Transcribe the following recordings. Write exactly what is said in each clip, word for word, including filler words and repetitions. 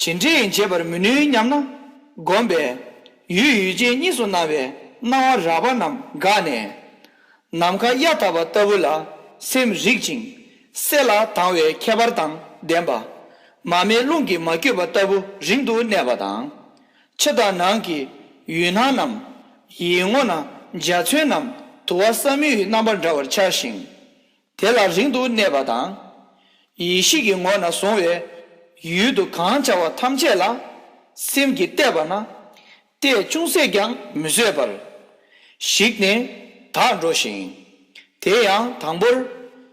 དེ་འདྲས་བྱེད་པར་མི་ནུས་སྙམ་ན། བསྒོམས་པས་ཡུལ་ཡུལ་ཅན་གཉིས་སུ་སྣང་བའི་སྣང་བ་རགས་པ་རྣམས་འགགས་ནས། ནམ་མཁའ་གཡའ་དག་པ་ལྟ་བུ་ལ་སེམས་རིག་ཅིང་གསལ་ལ་དྭངས་བའི་ཁྱད་པར་དང་ལྡན་པ། མར་མེ་རླུང་གིས་མ་བསྐྱོད་པ་ལྟ་བུ་རིང་དུ་གནས་པ་དང་། ཕྱི་དང་ནང་གི་ཡུལ་སྣང་རྣམས་ཡིད་ངོ་ན་འཇའ་ཚོན་རྣམས་དུ་བ་ས་མུའི་རྣམ་པ་འདྲ་བར་འཆར་ཞིང་། དེ་ལ་རིང་དུ་གནས་པ་དང་། ཡིད་ཤེས་ཀྱི་ངོ་ན་བཟུང་བའི་ཡུལ་དུ་གང་འཆར་བ་ཐམས་ཅད་ལ་སེམས་ཀྱིས་བལྟས་པ་ན། ལྟས་ཅུང་ཟད་ཀྱང་མི་བཟོད་པར་ཞིག་ནས་དག་འགྲོ་ཞིང་། དེ་ཡང་དང་པོར་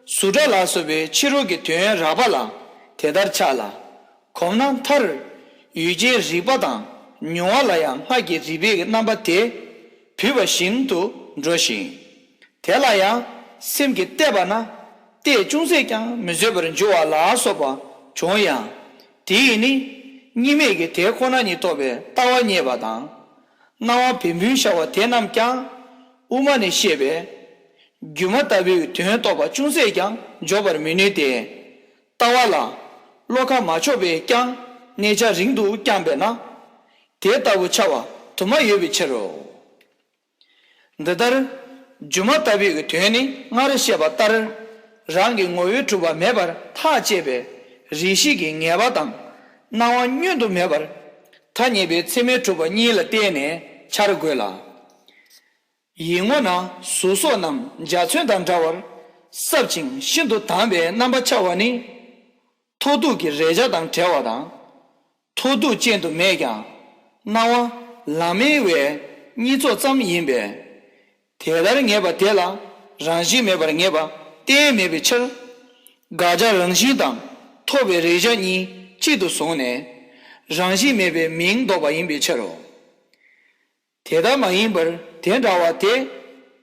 གཟུགས་སྒྲ་ལ་སོགས་པའི་ཕྱི་རོལ་གྱི་དོན་རགས་པ་ལ་དེ་ལྟར་འཆར་ལ། གོམས་ན་མཐར་ཡུལ་ཅན་རིག་པ་དང་མྱོང་བ་ལ་ཡང་སྔགས་ཀྱི་རིག་པའི་རྣམ་པ་དེ་བུད་པ་བཞིན་དུ་འགྲོ་ཞིང་། དེ་ལ་ཡང་སེམས་ཀྱིས་བལྟས་པ་ན་ལྟས་ཅུང་ཟད་ཀྱང་མི་བཟོད་པར་འགྱུར་བ་ལ་སོགས་པ་བྱུང་ཡང་། དེ་ཡིས་ནི་གཉིས་མེད་ཀྱི་དེ་ཁོ་ན་ཉིད་རྟོགས་པའི་ལྟ་བ་རྙེད་པ་དང་། སྣང་བ་བན་བུན་ཤར་བ་དེ་རྣམས་ཀྱང་དབུ་མ་ནས་བཤད་པའི་སྒྱུ་མ་ལྟ་བུའི་དོན་རྟོགས་པ་ཅུང་ཟད་ཀྱང་འཇོག་པར་མི་ནུས་ཏེ། ལྟ་བ་ལ་བློ་ཁ་མ་ཕྱོགས་པས་ཀྱང་གནས་ཆ་རིང་དུ་བརྐྱངས་པས་ན། དེ་ལྟ་བུ་འཆར་བ་དུ་མ་ཡོད་པའི་ཕྱིར་རོ། འདི་ལྟར་སྒྱུ་མ་ལྟ་བུའི་དོན་ནི་སྔར་བཤད་པ་ལྟར་རང་གི་ངོ་བོས་གྲུབ་པ་མེད་པར་ཐག་བཅད་པའི་རིགས་ཤེས་ཀྱི་ངེས་པ་དང་སྣང་བ་བསྙོན་དུ་མེད་པར་ཐ་སྙད་པའི་ཚད་མས་གྲུབ་པ་གཉིས་ལ་བརྟེན་ནས་འཆར་དགོས་ལ། ཡིད་ངོ་ན་གཟུགས་སོགས་རྣམས་འཇའ་ཚོན་དང་འདྲ་བར་སྲབ་ཅིང་ཤིན་ཏུ་དྭངས་པའི་རྣམ་པ་འཆར་བ་ནི། ཐོག་རྡུགས་ཀྱི་རེག་བྱ་དང་བྲལ་བ་དང་། ཐོག་རྡུགས་ཅན་དུ་མེད་ཀྱང་། སྣང་བ་ལམ་མེ་བའི་གཉིས་ཚོགས་ཙམ་ཡིན་པས། དེ་ལྟར་ངེས་པ་དེ་ལ་རང་བཞིན་མེད་པར་ངེས་པ་གཏན་མེད་པའི་ཕྱིར། དགག་བྱ་རང་བཞིན་དང་ཐོགས་པའི་རེག་བྱ་གཉིས་གཅིག་ཏུ་བཟུང་ནས། རང་བཞིན་མེད་པའི་མིང་འདོགས་པ་ཡིན་པའི་ཕྱིར་རོ། དེ་ལྟར་མ་ཡིན་པར་དེ་འདྲ་བ་དེ་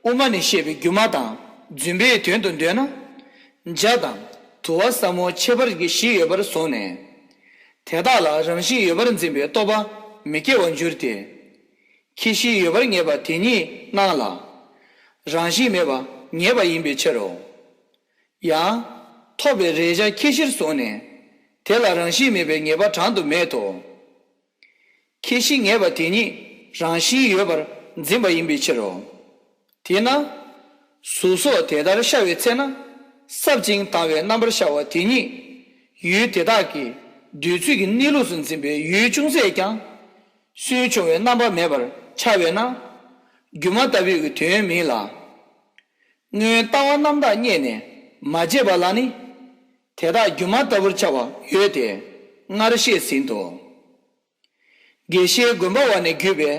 དབུ་མ་ནས་བཤད་པའི་སྒྱུ་མ་དང་རྫུན་པའི་དོན་དུ་འདོད་ན། འཇའ་དང་དུ་བ་ས་མུ་ཁྱད་པར་གྱི་གཞི་ཡོད་པར་བཟུང་ནས། དེ་དག་ལ་རང་བཞིན་ཡོད་པར་འཛིན་པའི་རྟོག་པ་མི་སྐྱེ་བར་འགྱུར་ཏེ། ཁྱད་གཞི་ཡོད་པར་ངེས་པ་དེ་ཉིད་སྣང་ལ། རང་བཞིན་མེད་པ་ངེས་པ་ཡིན་པའི་ཕྱིར་རོ། ཡང་། ཐོགས་པའི་རེག་བྱ་ཁྱད་གཞིར་བཟུང་ནས། དེ་ལ་རང་བཞིན་མེད་པའི་ངེས་པ་དྲང་དུ་མེད་དོ། ཁྱད་གཞི་ངེས་པ་དེ་ཉིད་རང་བཞིན་ཡོད་པར་འཛིན་པ་ཡིན་པའི་ཕྱིར་རོ། དེས་ན། གཟུགས་སོགས་དེ་ལྟར་ཤར་བའི་ཚེ་ན། སྲབ་ཅིང་དྭངས་པའི་རྣམ་པར་ཤར་བ་དེ་ཉིད། ཡུལ་དེ་དག་གི་འདོད་ཚུལ་གྱི་གནས་ལུགས་སུ་འཛིན་པའི་ཡུལ་ཅུང་ཟད་ཀྱང་། སུན་ཕྱུང་བའི་རྣམ་པ་མེད་པར་འཆར་བས་ན། སྒྱུ་མ་ལྟ་བུའི་དོན་མིན་ལ། སྔོན་ལྟ་བ་རྣམ་དག་རྙེད་ནས་མ་བརྗེད་པ་ལ་ནི། དེ་དག་སྒྱུ་མ་ལྟ་བུར་འཆར་བ་ཡོད་དེ། སྔར་བཤད་ཟིན་ཏོ། དགེ་བཤེས་དགོན་པ་བ་ནས་བརྒྱུད་པའི་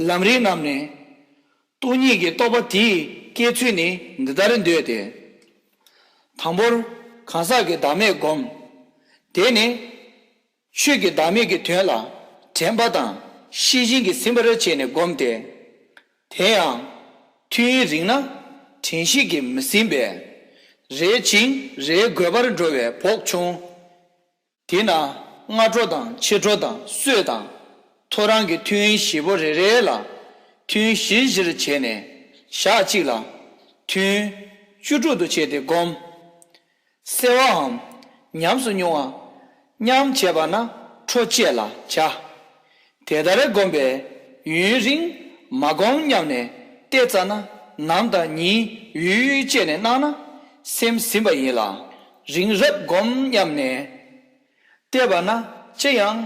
ལམ་རིམ་རྣམས་ནས། སྟོང་ཉིད་ཀྱི་རྟོགས་པ་དེའི་སྐྱེ་ཚུལ་ནི་འདི་ལྟར་འདོད་དེ། དང་པོར་གང་ཟག་གི་བདག་མེད་བསྒོམ། དེ་ནི། ཆོས་ཀྱི་བདག་མེད་ཀྱི་དོན་ལ་དྲན་པ་དང་ཤེས་བཞིན་གྱིས་ཟིན་པར་བྱས་ནས་བསྒོམ་སྟེ། དེ་ཡང་ཐུན་རིང་ན་དྲན་ཤེས་ཀྱིས་མི་ཟིན་པས། རེས་ཅིང་རེས་འགོས་པར་འགྲོ་བའི་བོགས་ཆུང་། དེས་ན་སྔ་དྲོ་དང་ཕྱི་དྲོ་དང་གསོས་དང་ཐོ་རངས་ཀྱི་ཐུན་བཞི་པོ་རེ་རེ་ལ་ཐུན་བཞི་བཞིར་བྱས་ནས་ཞག་གཅིག་ལ་ཐུན་བཅུ་དྲུག་ཏུ་བྱས་ཏེ་བསྒོམ། གསལ་བའམ་ཉམས་སུ་མྱོང་བ་སྙམ་བྱས་པ་ན་འཕྲོ་བཅད་ལ་བྱ། དེ་ལྟར་བསྒོམས་པས་ཡུན་རིང་མ་བསྒོམ་སྙམ་ནས་བལྟས་ཙ་ན་ནམ་དང་ཉིན་ཡུལ་ཡུལ་བཅད་ནས་སྣང་ན་སེམས་ཟིན་པ་ཡིན་ལ། རིང་རབ་བསྒོམ་སྙམ་ནས་བལྟས་པ་ན་ཅི་ཡང་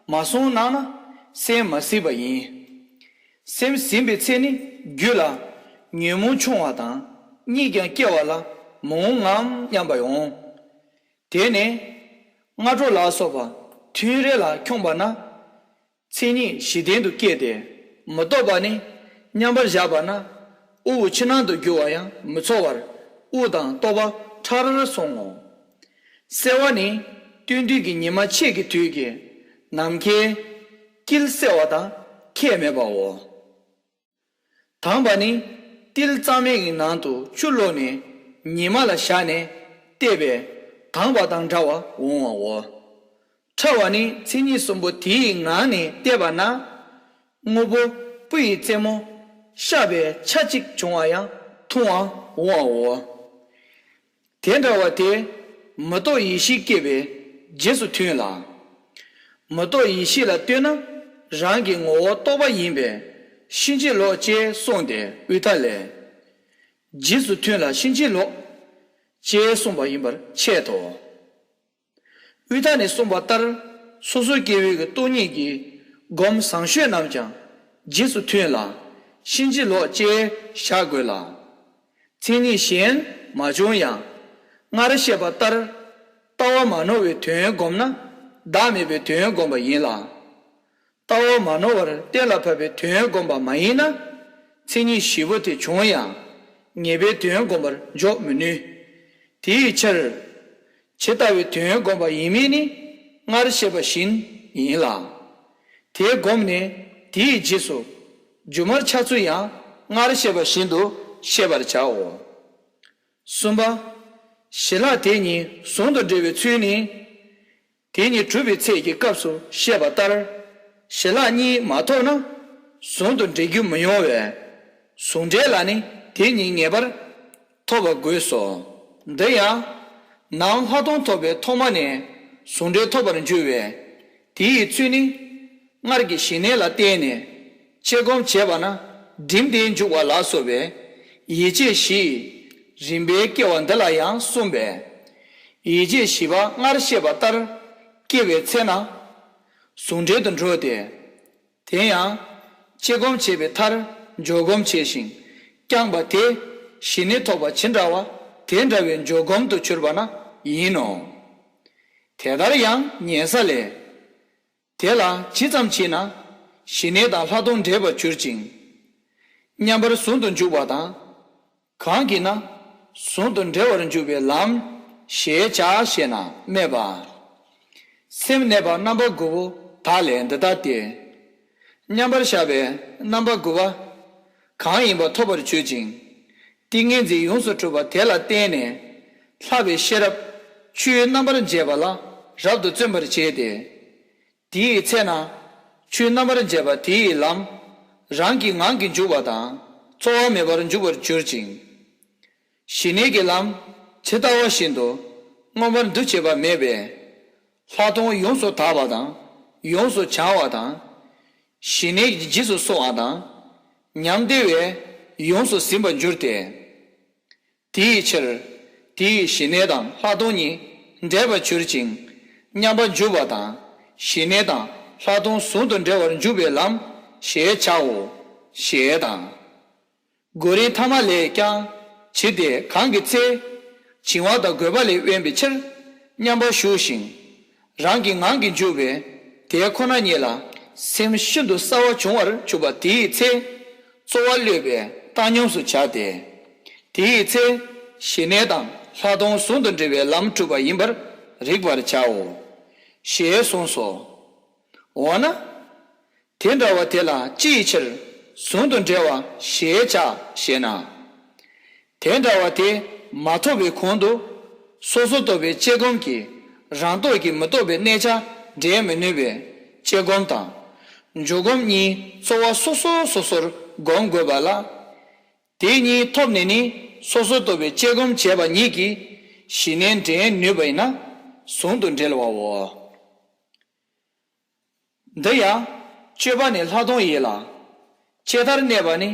མ་སོང་སྣང་ན་སེམས་མ་ཟིན་པ་ཡིན། སེམས་ཟིན་པའི་ཚེ་ནི་རྒྱུད་ལ་ཉོན་མོངས་ཆུང་བ་དང་གཉིད་ཀྱང་སྐྱེ་བ་ལ་མི་འོང་ངམ་སྙམ་པ་འོང་། དེ་ནས་སྔ་དྲོ་ལ་སོགས་པ་ཐུན་རེ་ལ་འཁྱོངས་པ་ན། མཚན་ཉིད་གཞི་རྟེན་དུ་སྐྱེས་ཏེ་མི་རྟོག་པ་ནི་མཉམ་པར་བཞག་པ་ན་དབུགས་ཕྱི་ནང་དུ་རྒྱུ་བ་ཡང་མི་ཚོར་བར་དབུགས་དང་རྟོག་པ་ཕྲ་རར་སོང་ངོ་། གསལ་བ་ནི་སྟོན་དུས་ཀྱི་ཉི་མ་ཕྱེད་ཀྱི་དུས་ཀྱི་ནམ་མཁའི་དཀྱིལ་གསལ་བ་དང་ཁྱད་མེད་པའོ། དྭངས་པ་ནི་ཏིལ་གཙང་མའི་ནང་དུ་ཆུ་བླུགས་ནས་ཉི་མ་ལ་བཞག་ནས་བལྟས་པས་དྭངས་པ་དང་འདྲ་བ་འོང་བའོ། ཕྲ་བ་ནི་མཚན་ཉིད་གསུམ་པོ་དེའི་ངང་ནས་བལྟས་པ་ན། དངོས་པོ་སྤུ་ཡི་རྩེ་མོ་ཤ་བའི་ཆ་གཅིག་བྱུང་བ་ཡང་མཐོང་བ་འོང་བའོ། དེ་འདྲ་བ་དེ་མི་རྟོག་ཡེ་ཤེས་སྐྱེས་པའི་རྗེས་སུ་མཐུན་ལ། མི་རྟོག་ཡེ་ཤེས་ལ་ལྟོས་ན་རང་གི་ངོ་བོ་རྟོག་པ་ཡིན་པས་ཕྱིན་ཅི་ལོག་ཅེས་གསུངས་ཏེ་དབུས་མཐའ་ལས། རྗེས་སུ་མཐུན་ལ་ཕྱིན་ཅི་ལོག་ཅེས་གསུངས་པ་ཡིན་པར་འཆད་དོ། དབུས་མཐའ་ནས་གསུངས་པ་ལྟར་སོ་སོའི་སྐྱེ་བོའི་གི་སྟོང་ཉིད་ཀྱི་སྒོམ་བཟང་ཤོས་རྣམས་ཀྱང་རྗེས་སུ་མཐུན་ལ་ཕྱིན་ཅི་ལོག་ཅེས་བཞག་དགོས་ལ། མཚན་ཉིད་གཞན་མ་བྱུང་ཡང་སྔར་བཤད་པ་ལྟར་ལྟ་བ་མ་ནོར་བའི་དོན་བསྒོམས་ན་བདག་མེད་པའི་དོན་བསྒོམས་པ་ཡིན་ལ། ལྟ་བ་མ་ནོར་བར་གཏན་ལ་ཕབ་པའི་དོན་བསྒོམས་པ་མ་ཡིན་ན། མཚན་ཉིད་བཞི་པོ་དེ་བྱུང་ཡང་ངེས་པའི་དོན་བསྒོམས་པར་འཇོག་མི་ནུས། དེའི་ཕྱིར། ཇི་ལྟ་བའི་དོན་བསྒོམས་པ་ཡིན་མིན་ནི་སྔར་བཤད་པ་བཞིན་ཡིན་ལ། དེ་བསྒོམས་ནས་དེའི་རྗེས་སུ་སྒྱུ་མར་འཆར་ཚུལ་ཡང་སྔར་བཤད་པ་བཞིན་དུ་ཤེས་པར་བྱའོ། གསུམ་པ། ཞི་ལྷག་དེ་གཉིས་ཟུང་དུ་འབྲེལ་བའི་ཚུལ་ནི། དེ་གཉིས་གྲུབ་པའི་ཚེ་གི་སྐབས་སུ་བཤད་པ་ལྟར། ཞི་ལྷག་གཉིས་མ་ཐོབ་ན་ཟུང་དུ་འབྲེལ་རྒྱུ་མི་ཡོང་བས། ཟུང་འབྲེལ་ལ་ནི་དེ་གཉིས་ངེས་པར་ཐོབ་པ་དགོས་སོ། འདི་ཡང་ནང་ལྷག་མཐོང་ཐོབ་པའི་ཐོག་མ་ནས་ཟུང་འབྲེལ་ཐོབ་པར་འགྱུར་བས། དེ་ཡི་ཚུལ་ནི། སྔར་གྱི་ཞི་གནས་ལ་བརྟེན་ནས་དཔྱད་སྒོམ་བྱས་པ་ན་སྒྲིམ་སྟེ་འཇུག་པ་ལ་སོགས་པའི་ཡིད་བྱེད་བཞི་ཡི་རིམ་པས་སྐྱེ་བ་འདི་ལ་ཡང་གསུངས་པས། ཡིད་བྱེད་བཞི་པ་སྔར་བཤད་པ་ལྟར་སྐྱེ་བའི་ཚེ་ན། ཟུང་འབྲེལ་དུ་འགྲོ་སྟེ། དེ་ཡང་དཔྱད་སྒོམ་བྱས་པའི་མཐར་འཇོག་སྒོམ་བྱས་ཤིང་བསྐྱངས་པ་དེ་ཞི་གནས་ཐོབ་པ་ཇི་འདྲ་བ་དེ་འདྲ་བའི་འཇོག་སྒོམ་དུ་གྱུར་པ་ན་ཡིན་ནོ། དེ་ལྟར་ཡང་ཉན་ས་ལས། དེ་ལ་ཇི་ཙམ་མཆིས་ན་ཞི་གནས་དང་ལྷག་མཐོང་འདྲེས་པར་གྱུར་ཅིང་། མཉམ་པར་ཟུང་དུ་འཇུག་པ་དང་། གང་གིས་ན་ཟུང་དུ་འབྲེལ་བར་འཇུག་པའི་ལམ་ཞེས་བྱ་ཞེ་ན་སྨྲས་པ། སེམས་གནས་པ་རྣམ་པ་དགུ་པོ་དག་ལས་འདི་ལྟ་སྟེ། མཉམ་པར་བཞག་པའི་རྣམ་པ་དགུ་པ་གང་ཡིན་པ་ཐོབ་པར་གྱུར་ཅིང་། ཏིང་ངེ་འཛིན་ཡོངས་སུ་གྲུབ་པ་དེ་ལ་བརྟེན་ནས་ལྷག་པའི་ཤེས་རབ་ཆོས་རྣམ་པར་འབྱེད་པ་ལ་རབ་ཏུ་བརྩོན་པར་བྱས་ཏེ། དེའི་ཚེ་ན་ཆོས་རྣམ་པར་འབྱེད་པ་དེའི་ལམ་རང་གི་ངང་གིས་འཇུག་པ་དང་རྩོལ་བ་མེད་པར་འཇུག་པར་གྱུར་ཅིང་། ཞི་གནས་ཀྱི་ལམ་ཇི་ལྟ་བ་བཞིན་དུ་མངོན་པར་འདུ་བྱེད་པ་མེད་པས། ལྷག་མཐོང་ཡོངས་སུ་དག་པ་དང་ཡོངས་སུ་བྱང་བ་དང་། ཞི་གནས་ཀྱི་རྗེས་སུ་སོང་བ་དང་། ཉམས་བདེ་བས་ཡོངས་སུ་ཟིན་པར་འགྱུར་ཏེ། དེའི་ཕྱིར། དེའི་ཞི་གནས་དང་ལྷག་མཐོང་གཉིས་འདྲེས་པར་གྱུར་ཅིང་། མཉམ་པར་འཇུག་པ་དང་ཞི་གནས་དང་ལྷག་མཐོང་ཟུང་དུ་འབྲེལ་བར་འཇུག་པའི་ལམ་ཞེས་བྱའོ། ཞེས་དང་། གོ་རིམ་ཐ་མ་ལས་ཀྱང་། ཇི་སྟེ་གང་གི་ཚེ། བྱིང་བ་དང་རྒོད་པ་ལས་དབེན་པའི་ཕྱིར་མཉམ་པར་ཞུགས་ཤིང་། རང་གི་ངང་གིས་འཇུག་པས། དེ་ཁོ་ན་ཉིད་ལ་སེམས་ཤིན་ཏུ་གསལ་བ་བྱུང་བར་གྱུར་པ་དེའི་ཚེ། རྩོལ་བ་གློད་པའི་བཏང་སྙོམས་སུ་བྱ་སྟེ། དེའི་ཚེ། ཞི་གནས་དང་ལྷག་མཐོང་ཟུང་དུ་འབྲེལ་བའི་ལམ་གྲུབ་པ་ཡིན་པར་རིག་པར་བྱའོ། ཞེས་གསུངས་སོ། འོ་ན། དེ་འདྲ་བ་དེ་ལ་ཅི་ཡི་ཕྱིར་ཟུང་དུ་འབྲེལ་བ་ཞེས་བྱ་ཞེ་ན། དེ་འདྲ་བ་དེ་མ་ཐོབ་པའི་གོང་དུ། སོ་སོར་རྟོག་པའི་དཔྱད་སྒོམ་གྱིས་རང་སྟོབས་ཀྱིས་མི་རྟོག་པའི་གནས་ཆ་འདྲེན་མི་ནུས་པའི་དཔྱད་སྒོམ་དང་། འཇུག་སྒོམ་གཉིས་རྩོལ་བ་སོ་སོ་སོ་སོར་བསྒོམ་དགོས་པ་ལ། དེ་གཉིས་ཐོབ་ནས་ནི་སོ་སོར་རྟོག་པའི་དཔྱད་སྒོམ་བྱས་པ་ཉིད་ཀྱིས་ཞི་གནས་འདྲེན་ནུས་པ་ཡིན་ན་ཟུང་དུ་འབྲེལ་བའོ། འདི་ཡང་སྤྱོད་པ་ནི་ལྷག་མཐོང་ཡིན་ལ། ཇི་ལྟར་གནས་པ་ནི་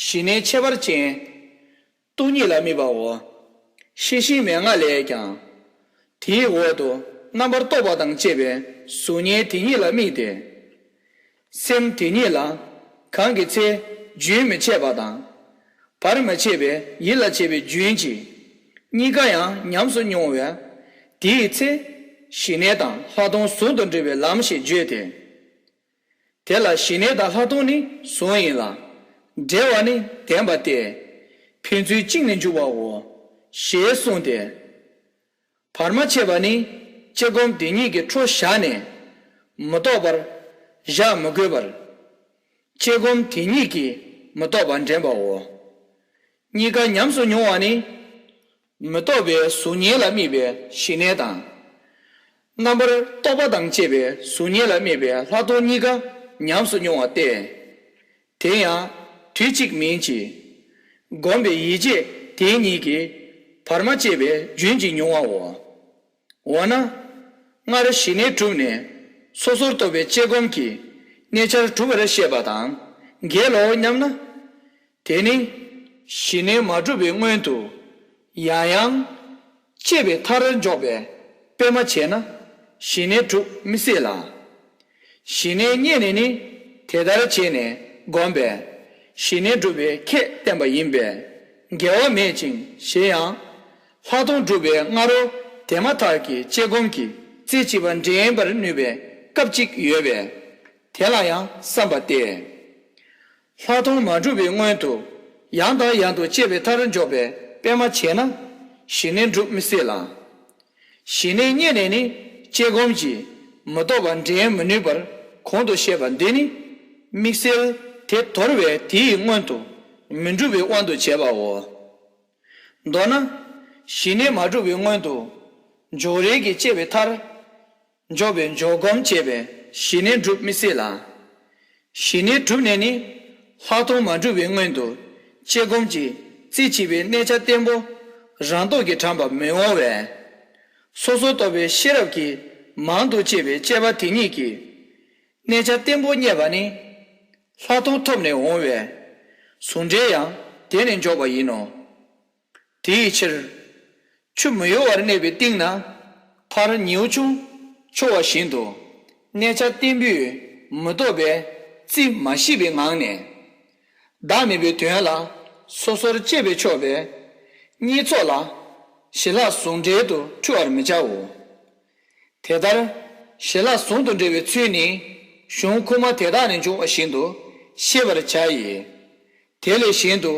ཞི་གནས་ཁྱད་པར་ཅན། སྟོང་ཉིད་ལ་དམིགས་པའོ། ཤེས་བཞིན་མན་ངག་ལས་ཀྱང་། དེའི་འོག་ཏུ་རྣམ་པར་རྟོག་པ་དང་བཅས་པའི་གཟུགས་བརྙན་དེ་ཉིད་ལ་དམིགས་ཏེ། སེམས་དེ་ཉིད་ལ་གང་གི་ཚེ་རྒྱུན་མི་འཆད་པ་དང་། བར་མ་ཆད་པའི་ཡིད་ལ་བྱེད་པའི་རྒྱུན་གྱིས་གཉིས་ཀ་ཡང་ཉམས་སུ་མྱོང་བས། དེའི་ཚེ་ཞི་གནས་དང་ལྷག་མཐོང་ཟུང་དུ་འབྲེལ་བའི་ལམ་ཞེས་བརྗོད་དེ། དེ་ལ་ཞི་གནས་དང་ལྷག་མཐོང་ནི་ཟུང་ཡིན་ལ། འབྲེལ་བ་ནི་ལྡན་པ་སྟེ། ཕན་ཚུན་གཅིག་ནི་འཇུག་པའོ། ཞེས་གསུངས་ཏེ། བར་མ་ཆད་པ་ནི་དཔྱད་སྒོམ་དེ་ཉིད་ཀྱི་འཕྲོ་བཞག་ནས་མི་རྟོག་པར་བཞག་མི་དགོས་པར། དཔྱད་སྒོམ་དེ་ཉིད་ཀྱིས་མི་རྟོག་པ་འདྲེན་པའོ། གཉིས་ཀ་ཉམས་སུ་མྱོང་བ་ནི། མི་རྟོག་པའི་གཟུགས་བརྙན་ལ་དམིགས་པའི་ཞི་གནས་དང་། རྣམ་པར་རྟོག་པ་དང་བཅས་པའི་གཟུགས་བརྙན་ལ་དམིགས་པའི་ལྷག་མཐོང་གཉིས་ཀ་ཉམས་སུ་མྱོང་བ་སྟེ། དེ་ཡང་དུས་གཅིག་མིན་གྱི། བསྒོམས་པའི་ཡིད་བྱེད་དེ་ཉིད་ཀྱིས་བར་མ་ཆད་པའི་རྒྱུན་གྱིས་མྱོང་བའོ། འོ་ན། སྔར་ཞི་གནས་གྲུབ་ནས་ སོ་སོར་རྟོག་པའི་དཔྱད་སྒོམ་གྱིས་གནས་ཆར་གྲུབ་པར་བཤད་པ་དང་འགལ་ལོ་སྙམ་ན། དེ་ནི་གཞི་གནས་མ་གྲུབ་པའི་སྔོན་དུ་ཡང་ཡང་དཔྱད་པའི་མཐར་འཇོག་པའི་དཔེ་མ་བྱས་ན་གཞི་གནས་གྲུབ་མི་སྲིད་ལ། གཞི་གནས་རྙེད་ནས་ནི་དེ་ལྟར་བྱས་ནས་བསྒོམས་པས་གཞི་གནས་གྲུབ་པའི་ཁྱད་བསྟན་པ་ཡིན་པས་འགལ་བ་མེད་ཅིང་གཞན་ཡང་། ལྷག་མཐོང་གྲུབ་པའི་སྔ་རོལ་དེ་མ་ཐག་གི་དཔྱད་སྒོམ་གྱིས་རྩེ་གཅིག་པ་འདྲེན་པར་ནུས་པའི་སྐབས་གཅིག་ཡོད་པས། དེ་ལ་ཡང་བསམ་པ་སྟེ། ལྷག་མཐོང་མ་གྲུབ་པའི་སྔོན་དུ་ཡང་དང་ཡང་དུ་དཔྱད་པའི་མཐར་འཇོག་པའི་དཔེ་མ་བྱས་ན་གཞི་གནས་གྲུབ་མི་སྲིད་ལ། གཞི་གནས་རྙེད་ནས་ནི་དཔྱད་སྒོམ་གྱིས་མི་རྟོག་པ་འདྲེན་མི་ནུས་པར་གོང་དུ་བཤད་པ་འདི་ནི་དམིགས་བསལ་དེ་དོར་བས་དེའི་སྔོན་དུ་མི་འགྲུབ་པའི་དབང་དུ་བྱས་པའོ། མདོར་ན། གཞི་གནས་མ་གྲུབ་པའི་སྔོན་དུ་འཇོག་རེས་ཀྱི་དཔྱད་པའི་མཐར་འཇོག་པའི་འཇོག་སྒོམ་བྱས་པས་གཞི་གནས་གྲུབ་མི་སྲིད་ལ། གཞི་གནས་གྲུབ་ནས་ནི་ལྷག་མཐོང་མ་གྲུབ་པའི་སྔོན་དུ་དཔྱད་སྒོམ་གྱིས་རྩེ་གཅིག་པའི་གནས་ཆ་བརྟན་པོ་རང་སྟོབས་ཀྱིས་དྲངས་པ་མི་འོང་བས། སོ་སོར་རྟོག་པའི་ཤེས་རབ་ཀྱིས་མང་དུ་དཔྱད་པའི་དཔྱད་པ་དེ་ཉིད་ཀྱིས་གནས་ཆ་བརྟན་པོ་རྙེད་པ་ནི་ལྷག་མཐོང་ཐོབ་ནས་འོང་བས། ཟུང་འབྲེལ་ཡང་དེ་ནས་འཇོག་པ་ཡིན་ནོ། དེའི་ཕྱིར། ཆུ་མི་གཡོ་བར་གནས་པའི་གཏིང་ན། ཕར་ཉེའུ་ཆུང་འཕྱོ་བ་བཞིན་དུ། གནས་ཆ་བརྟན་པོས་མི་རྟོག་པའི་རྩི་མ་ཤེས་པའི་ངང་ནས། བདག་མེད་པའི་དོན་ལ་སོ་སོར་དཔྱད་པས་ཆོག་པའི་བསྙེན་ཚོགས་ལ་ཞི་ལྷག་ཟུང་འབྲེལ་དུ་འཁྲུལ་བར་མི་བྱའོ། དེ་ལྟར་ཞི་ལྷག་ཟུང་དུ་འབྲེལ་བའི་ཚུལ་ནི་གཞུང་ཁུངས་མ་དེ་དག་ནས་འབྱུང་བ་བཞིན་དུ་ཤེས་པར་བྱ་ཡི། དེ་ལས་གཞན་དུ་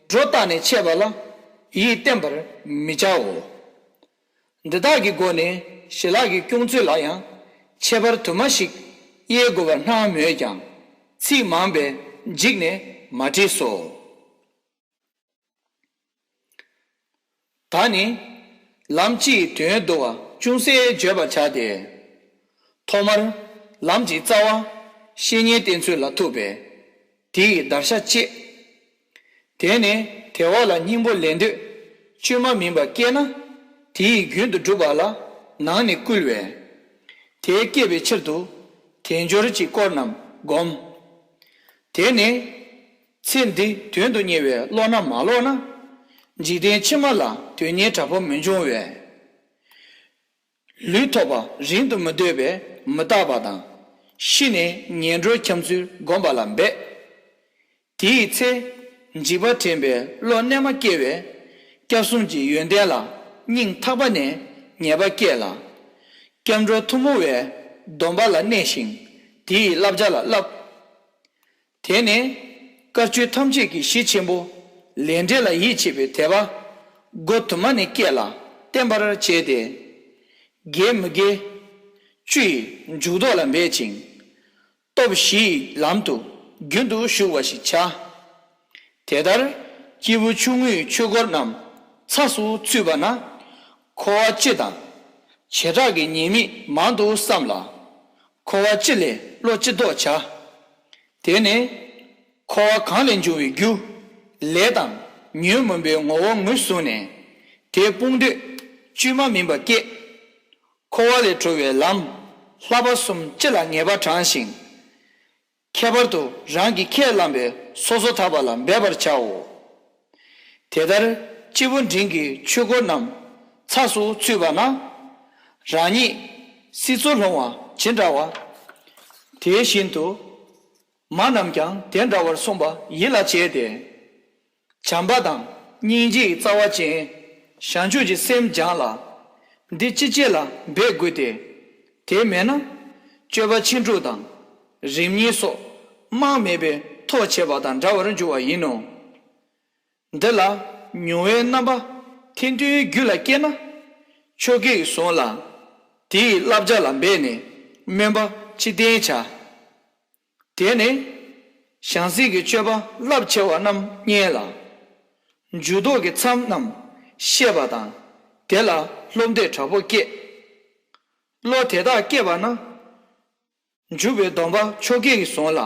སྒྲོ་བཏགས་ནས་འཆད་པ་ལ་ཡིད་བརྟན་པར་མི་བྱའོ། འདི་དག་གི་སྒོ་ནས་ཞི་ལྷག་གི་སྐྱོང་ཚུལ་ལ་ཡང་ཁྱད་པར་དུ་མ་ཞིག་དབྱེ་དགོས་པར་སྣང་མོད་ཀྱང་ཚིག་མང་པས་འཇིགས་ནས་མ་བྲིས་སོ། ད་ནི་ལམ་སྤྱིའི་དོན་བསྡུ་བ་ཅུང་ཟད་བརྗོད་པར་བྱ་སྟེ། ཐོག་མར་ལམ་གྱི་རྩ་བ་བཤེས་གཉེན་བསྟེན་ཚུལ་ལ་ཐུག་པས་དེའི་བརྡར་ཤ་བཅད། དེ་ནས་དེ་བ་ལ་སྙིང་པོ་ལེན་འདོད་བཅོས་མ་མིན་པ་སྐྱེས་ན་དེའི་རྒྱུན་དུ་སྒྲུབ་པ་ལ་ནང་ནས་བསྐུལ་བས། དེ་སྐྱེས་པའི་ཕྱིར་དུ་དལ་འབྱོར་གྱི་སྐོར་རྣམས་བསྒོམ། དེ་ནས་ཚེ་འདི་དོན་དུ་གཉེར་བའི་བློ་སྣ་མ་ལོག་ན། འཇིག་རྟེན་ཕྱི་མ་ལ་དོན་གཉེར་དྲག་པོ་མི་འབྱུང་བས། ལུས་ཐོབ་པ་རིང་དུ་མི་འདོད་པས་མི་རྟག་པ་དང་། ཤི་ནས་ངན་འགྲོར་འཁྱམས་ཚུལ་བསྒོམ་པ་ལ་འབད། དེའི་ཚེ་འཇིགས་པ་དྲན་པའི་བློ་རྣལ་མ་སྐྱེ་བས་སྐྱབས་གསུམ་གྱི་ཡོན་ཏན་ལ་སྙིང་ཐག་པ་ནས་ངེས་པ་སྐྱེ་ལ། སྐྱབས་འགྲོ་ཐུན་མོང་བའི་སྡོམ་པ་ལ་གནས་ཤིང་དེའི་བསླབ་བྱ་ལ་བསླབ། དེ་ནས་དཀའ་སྤྱོད་ཐམས་ཅད་ཀྱི་གཞི་ཆེན་པོ་ལས་འབྲས་ལ་ཡིད་ཆེས་པའི་དད་པ་སྒོ་དུ་མ་ནས་སྐྱེ་ལ་བརྟན་པར་བྱས་ཏེ། དགེ་མི་དགེ་བཅུ་ཡི་འཇུག་ལྡོག་ལ་འབད་ཅིང་། སྟོབས་བཞི་ཡི་ལམ་དུ་རྒྱུན་དུ་ཞུགས་པ་ཞིག་བྱ། དེ་ལྟར་སྐྱེས་བུ་ཆུང་ངུའི་ཆོས་སྐོར་རྣམས་ཚགས་སུ་ཚུད་པ་ན། འཁོར་བ་སྤྱི་དང་བྱེ་བྲག་གི་ཉེས་དམིགས་མང་དུ་བསམ་ལ། འཁོར་བ་སྤྱི་ལས་བློ་ཅི་ལྡོག་བྱ། དེ་ནས་འཁོར་བ་གང་ལས་འབྱུང་བའི་རྒྱུ། ལས་དང་ཉོན་མོངས་པའི་ངོ་བོ་ངོས་བཟུང་ནས་དེ་སྤོང་འདོད་བཅོས་མ་མིན་པ་བསྐྱེད། འཁོར་བ་ལས་གྲོལ་བའི་ལམ་བསླབ་པ་གསུམ་སྤྱི་ལ་ངེས་པ་དྲངས་ཤིང་། ཁྱད་པར་དུ་རང་གིས་ཁས་བླངས་པའི་སོ་སོ་ཐར་པ་ལ་འབད་པར་བྱའོ། དེ་ལྟར་སྐྱེས་བུ་འབྲིང་གི་ཆོས་སྐོར་རྣམས་ཚགས་སུ་ཚུད་པ་ན། རང་ཉིད་སྲིད་མཚོར་ལྷུང་བ་ཇི་འདྲ་བ། དེ་བཞིན་དུ་མ་རྣམས་ཀྱང་དེ་འདྲ་བར་གསུངས་པ་ཡིད་ལ་བྱས་ཏེ། བྱམས་པ་དང་སྙིང་རྗེའི་རྩ་བ་ཅན། བྱང་ཆུབ་ཀྱི་སེམས་སྦྱངས་ལ། འདི་ཅི་བྱེད་ལ་འབད་དགོས་ཏེ། དེ་མེད་ན་སྤྱོད་པ་ཕྱིན་དྲུག་དང་། རིམ་གཉིས་སོགས་རྨང་མེད་པའི་ཐོག་ཆད་པ་དང་འདྲ་བར་འགྱུར་བ་ཡིན་ནོ། འདི་ལ་མྱོང་བའི་རྣམ་པ་ཐེར་འདོན་རྒྱུད་ལ་སྐྱེས་ན། ཆོ་གས་བཟུང་ལ། དེའི་བསླབ་བྱ་ལ་འབད་ནས་སྨོན་པ་ཅི་བསྟེན་བྱ། དེ་ནས་བྱང་སེམས་ཀྱི་སྤྱོད་པ་རླབས་ཆེ་བ་རྣམས་བསྙེན་ལ། འཇུག་ལྡོག་གི་མཚམས་རྣམས་ཤེས་པ་དང་དེ་ལ་སློབ་འདོད་དྲག་པོ་བསྐྱེད། བློ་དེ་དག་སྐྱེས་པ་ན། འཇུག་པའི་སྡོམ་པ་ཆོ་གས་བཟུང་ལ།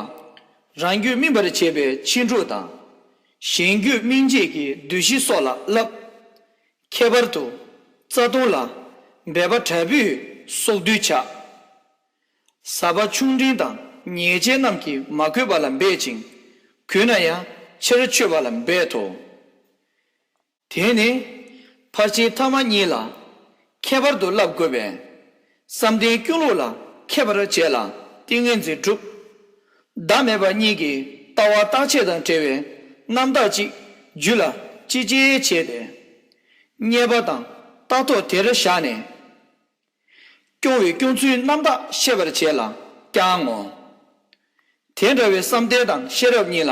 རང་རྒྱུད་སྨིན་པར་བྱེད་པའི་ཕྱིན་དྲུག་དང་། གཞན་རྒྱུད་སྨིན་བྱེད་ཀྱི་བདུད་བཞི་སོགས་ལ་བསླབ། ཁྱད་པར་དུ་རྩ་ལྟུང་ལ་འབད་པ་དྲག་པོས་སྲོག་བདུལ་བྱ། ཟག་པ་ཆུང་འབྲིང་དང་ཉེས་བྱས་རྣམས་ཀྱིས་མ་གོས་པ་ལ་འབད་ཅིང་། གོས་ན་ཡང་ཕྱིར་ཆོད་པ་ལ་འབད་དོ། དེ་ནི་ཕར་ཕྱིན་ཐ་མ་གཉིས་ལ་ཁྱད་པར་དུ་བསླབ་དགོས་པས། བསམ་གཏན་ཀུན་སློང་ལ་མཁས་པར་བྱས་ལ་ཏིང་ངེ་འཛིན་སྒྲུབ། བདག་མེད་པ་གཉིས་ཀྱི་ལྟ་བ་རྟག་ཆད་དང་བྲལ་བའི་རྣམ་དག་ཅིག་རྒྱུད་ལ་ཅི་སྐྱེས་བྱས་ཏེ། རྙེད་པ་དང་རྟགས་ཐོག་དེར་བཞག་ནས། སྐྱོང་བའི་སྐྱོང་ཚུལ་རྣམ་དག་ཤེས་པར་བྱས་ལ་བསྐྱང་ངོ་། དེ་འདྲ་བའི་བསམ་གཏན་དང་ཤེས་རབ་གཉིས་ལ་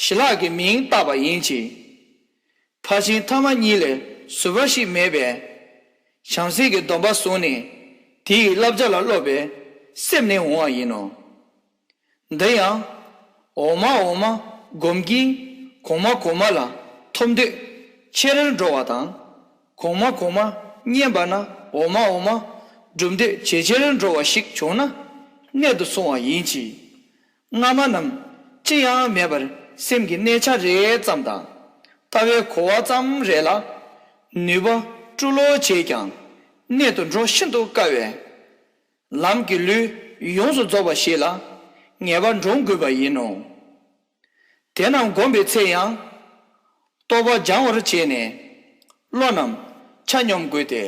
ཞི་ལྷག་གི་མིང་བཏགས་པ་ཡིན་གྱི། ཕར་ཕྱིན་ཐ་མ་གཉིས་ལས་ཟུར་པ་ཞིག་མེད་པས། བྱང་སེམས་ཀྱི་སྡོམ་པ་བཟུང་ནས་དེ་ཡི་བསླབ་བྱ་ལ་སློབ་པའི་སེམས་ནི་འོང་བ་ཡིན་ནོ། འདི་ཡང་འོག་མ་འོག་མ་སྒོམ་གྱིས་གོང་མ་གོང་མ་ལ་ཐོབ་འདོད་ཆེ་རུ་འགྲོ་བ་དང་། གོང་མ་གོང་མ་བསྙེན་པ་ན་འོག་མ་འོག་མ་སྒྲུབ་འདོད་ཇེ་ཆེར་འགྲོ་བ་ཞིག་བྱུང་ན་གནད་དུ་སོང་བ་ཡིན་གྱི། སྔ་མ་རྣམས་ཅི་ཡང་མེད་པར་སེམས་ཀྱི་གནས་ཆ་རེ་ཙམ་དང་ལྟ་བའི་གོ་བ་ཙམ་རེ་ལ་ནུས་པ་སྤྲུལ་ལོ་བྱས་ཀྱང་གནད་དུ་འགྲོ་ཤིན་ཏུ་དཀའ་བས། ལམ་གྱི་ལུས་ཡོངས་སུ་རྫོགས་པ་ཞིག་ལ་ངེས་པར་འདྲོངས་དགོས་པ་ཡིན་ནོ། དེ་རྣམས་བསྒོམ་པའི་ཚེ་ཡང་རྟོགས་པ་སྦྱང་བར་བྱས་ནས་བློ་རྣམས་ཆ་སྙོམས་དགོས་ཏེ།